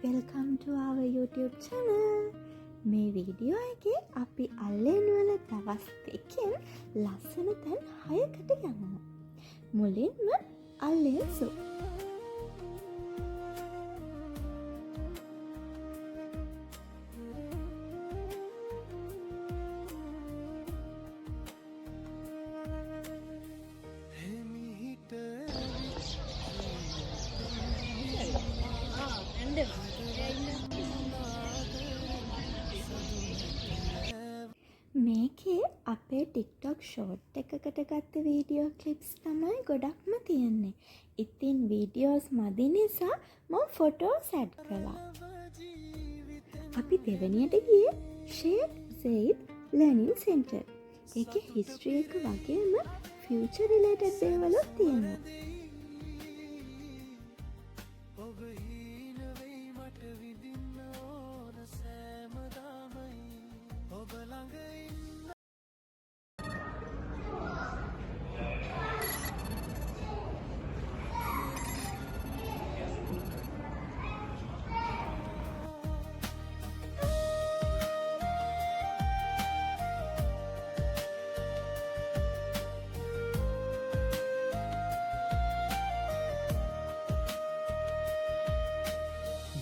Welcome to our YouTube channel. මේ video එකේ අපි අල් අයින් වල දවස් 2කින් ලස්සන තැන් හයකට යනවා. මුලින්ම අල් අයින් සූ. හෙමිහිට. මේකේ අපේ ටික්ටොක් ෂෝට් එකකට ගත්ත වීඩියෝ ක්ලිප්ස් තමයි ගොඩක්ම තියෙන්නේ. ඉතින් වීඩියෝස් මදි නිසා මම ෆොටෝස් ඇඩ් කළා. අපි දෙවැනියට ගියේ ෂේක් සෙයිද් ලර්නින් සෙන්ටර්. ඒකේ හිස්ටරි එක වගේම ෆියුචර් රිලේටඩ් දේවලුත් තියෙනවා. ඔබ හීන වෙයි මට විඳින්න ඕන සෑමදාමයි ඔබ ළඟ ඉන්න.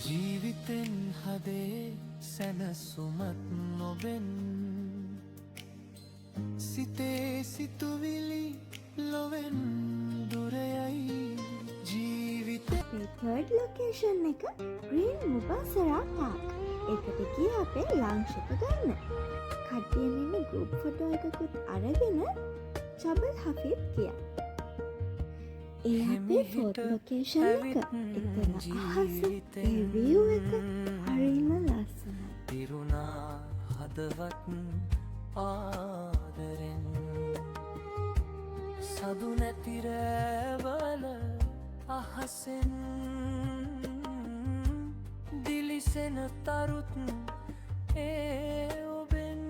ජීවිතෙන් හදේ සැනසුමත් නොබෙන්, සිතේ සිතුවිලි ලොවෙන් දුරයයි ජීවිතේ. අපේ තර්ඩ් ලොකේෂන් එක ග්‍රීන් මුබාසරා පාක්. ඒකට ගියේ අපේ ලන්ච් එක ගන්න. කට්ටියම ඉන්න ගෲප් ෆොටෝ එකකුත් අරගෙන ජබල් හෆීත් ගියා. ඒ අපේ ෆෝර්ත් ලොකේෂන් එක. එතන අහස, ඒ විව් එක හරිම ලස්සනයි. පිරුණා හදවත් ආදරෙන්, සදු නැති රෑවල අහසෙන් දිලිසෙන තරුත් ඒ ඔබෙන්.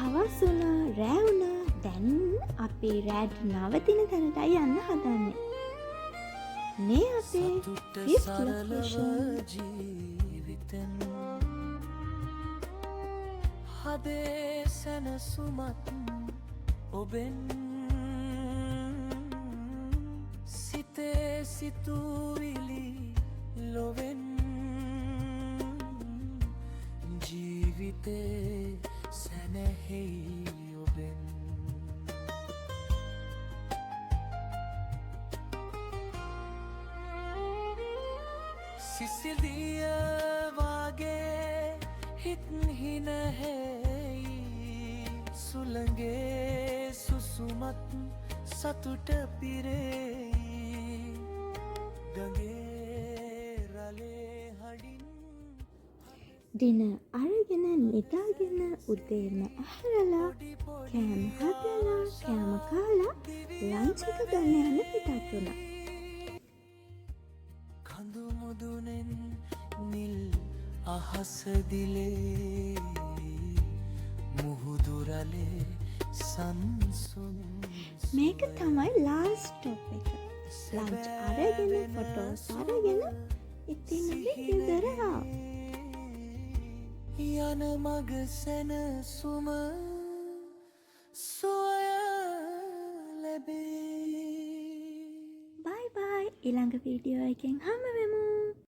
හවස් වුණා, රෑ වුණා. දැන් අපි රෑට නවතින තැනටයි යන්න හදන්නේ. මේ අපේ සතුට ෆිෆ්ත් සරලව ලොකේෂන්. ජීවිතෙන් හදේ සැනසුමත් ඔබෙන්, සිතේ සිතුවිලි ලොවෙන් ජීවිතේ සැනහෙයි ඔබෙන්. සිසිලිය වාගේ හිත් හිනහෙයි, සුළඟේ සුසුමත් සතුට පිරෙයි, ගඟේ රලේ හඩින්. ඩිනර් අරගෙන නිදාගෙන උදේම ඇහැරලා කෑම හදලා කෑම කාලා ලන්ච් එක ගන්න යන්න පිටත් වුණා. කඳු මුදුනෙන් නිල් අහස දිලේ, මුහුදු රලේ සන්සුන්. මේක තමයි ලාස්ට් ස්ටොප් එක. ලන්ච් අරගෙන ෆොටෝස් අරගෙන ඉතින් අපි ගෙදර ආවා. යන මග සැනසුම සුවය ලැබේ. බයි බයි, ඊළඟ වීඩියෝ එකෙන් හමු වෙමු.